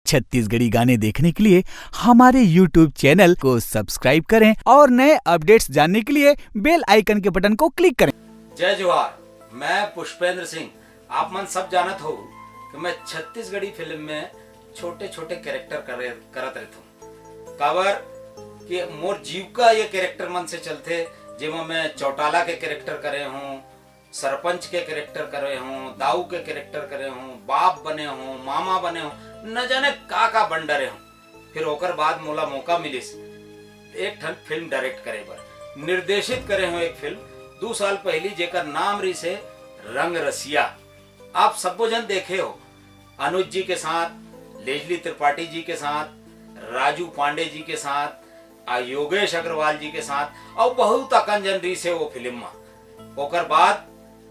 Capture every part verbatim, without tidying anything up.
छत्तीसगढ़ी गाने देखने के लिए हमारे YouTube चैनल को सब्सक्राइब करें और नए अपडेट्स जानने के लिए बेल आइकन के बटन को क्लिक करें। जय जोहार, मैं पुष्पेंद्र सिंह। आप मन सब जानत हो कि मैं छत्तीसगढ़ी फिल्म में छोटे-छोटे कैरेक्टर करे, करत रहत हूँ। काबर कि मोर जीविका ये कैरेक्टर मन से चलथे, जेमा मैं चौटाला के कैरेक्टर करे हूँ, सरपंच के कैरेक्टर करे हूँ, दाऊ के कैरेक्टर करे हूँ, बाप बने हूँ, मामा बने हूँ, न जाने का का बन डरे हूँ। फिर ओकर बाद मोला मौका मिलिस एक ठन फिल्म डायरेक्ट करे बर। निर्देशित करे हूँ एक फिल्म दू साल पहली, जेकर नाम रिहिस हे रंग रसिया। आप सबो झन देखे हो, अनुज जी के साथ, लेजली त्रिपाठी जी के साथ, राजू पांडे जी के साथ, आ योगेश अग्रवाल जी के साथ, अउ बहुत अकन झन रिहिस हे वो फिल्म म। ओकर बाद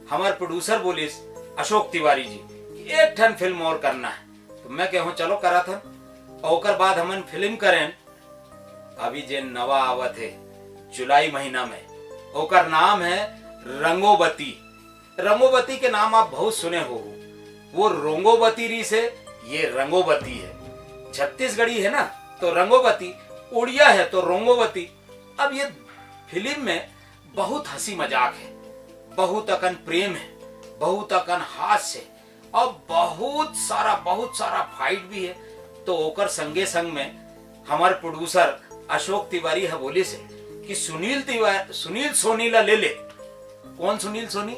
हमर प्रोड्यूसर बोलिस, अशोक तिवारी जी, कि एक ठन फिल्म और करना है। तो मैं कहूँ, चलो करत हन। अउ ओकर बाद हमन फिल्म करेन, अभी जे नवा आवत हे जुलाई महीना में, ओकर नाम है रंगोबती। रंगोबती के नाम आप बहुत सुने हो, वो रोंगोबती रिहिस हे, ये रंगोबती है। छत्तीसगढ़ी है ना, तो रंगोबती, उड़िया है तो रोंगोबती। अब ये फिल्म में बहुत हंसी मजाक है, बहुत अकन प्रेम है, बहुत अकन हास्य है, और बहुत सारा, बहुत सारा फाइट भी है। तो ओकर संगे संग में हमार प्रोड्यूसर अशोक तिवारी ह बोलिस हे कि सुनील तिवारी, सुनील सोनी ला ले ले। कौन सुनील सोनी?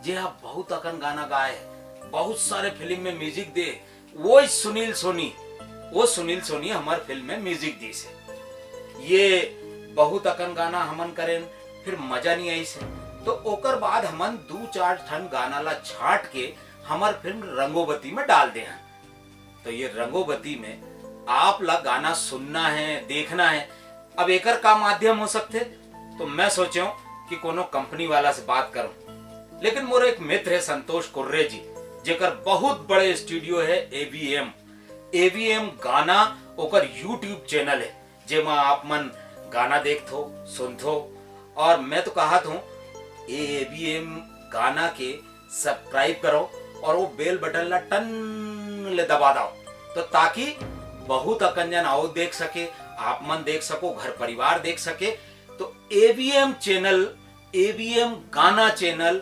जे ह बहुत अकन गाना गाए हे, बहुत सारे फिल्म में म्यूजिक दे, वो सुनील सोनी, वो सुनील सोनी हमार फिल्म में म्यूजिक दिस हे। ये बहुत अकन गाना हमन करेन, फिर मजा नहीं आइस हे। तो ओकर बाद हमन दू चार ठन गाना ला छांट के हमर फिल्म रंगोबती में डाल दे हन। तो ये रंगोबती में आप ला गाना सुनना है, देखना है, अब एकर का माध्यम हो सकथे? तो मैं सोचेंव कि कोनो कंपनी वाला से बात करूं। लेकिन मोर एक मित्र है संतोष कुर्रे जी, जेकर बहुत बड़े स्टूडियो है एवीएम। एवीएम गाना ओकर YouTube चैनल है, जेमा आप मन गाना देखथो, सुनथो। और मैं तो कहत हूँ, एवीएम गाना के सब्सक्राइब करो और वो बेल बटन ला टन ले दबा दो, तो ताकि बहुत अकन जन आओ देख सके, आप मन देख सको, घर परिवार देख सके। तो एवीएम चैनल, एवीएम गाना चैनल,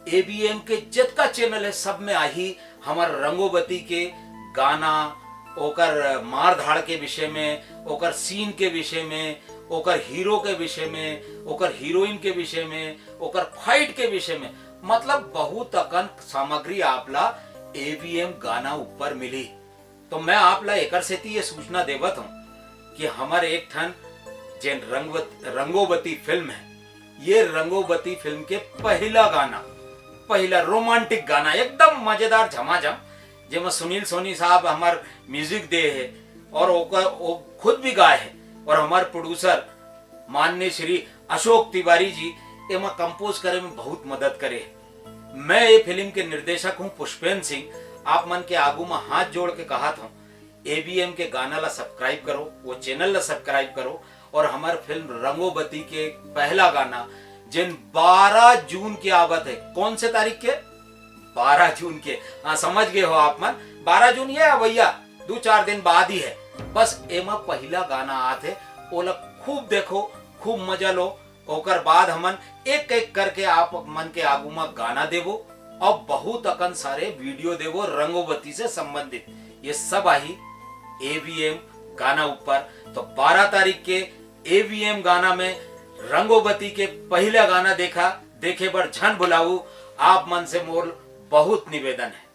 एवीएम के जतका चैनल है, सब में आही हमर रंगोबती के गाना, ओकर मार धाड़ के विषय में, ओकर सीन के विषय में, ओकर हीरो के विषय में, ओकर हीरोइन के विषय में, ओकर फाइट के विषय में, मतलब बहुत अकन सामग्री आप ला एवीएम गाना ऊपर मिली। तो मैं आप ला एकर सेती ये सूचना देवत हूँ कि हमर एक ठन जेन रंगवत-, रंगोबती फिल्म है, ये रंगोबती फिल्म के पहला गाना, पहला रोमांटिक गाना, एकदम मजेदार झमाझम, जेमा सुनील सोनी साहब हमर म्यूजिक दे हे और ओकर, वो खुद भी गाए हे और हमर प्रोड्यूसर माननीय श्री अशोक तिवारी जी एमा कंपोज करे में बहुत मदद करे। मैं ये फिल्म के निर्देशक हूँ पुष्पेंद्र सिंह, आप मन के आगू में हाथ जोड़ के कहत हूँ, एवीएम के गाना ला सब्सक्राइब करो, वो चैनल ला सब्सक्राइब करो और हमर फिल्म रंगोबती के पहला गाना, जेन बारह जून के आवत है। कौन से तारीख के? बारह जून के। हाँ, समझ गए हो आप मन, बारह जून ये है भैया, दू चार दिन बाद ही है। बस एमा पहला गाना आत है, ओला खूब देखो, खूब मजा लो। ओकर बाद हमन एक एक करके आप मन के आगू म गाना देबो और बहुत अकन सारे वीडियो देबो रंगोबती से संबंधित। ये सब आही एवीएम गाना ऊपर। तो बारह तारीख के एवीएम गाना में रंगोबती के पहला गाना देखा, देखे बर झन भुलाऊ। आप मन से मोर बहुत निवेदन है।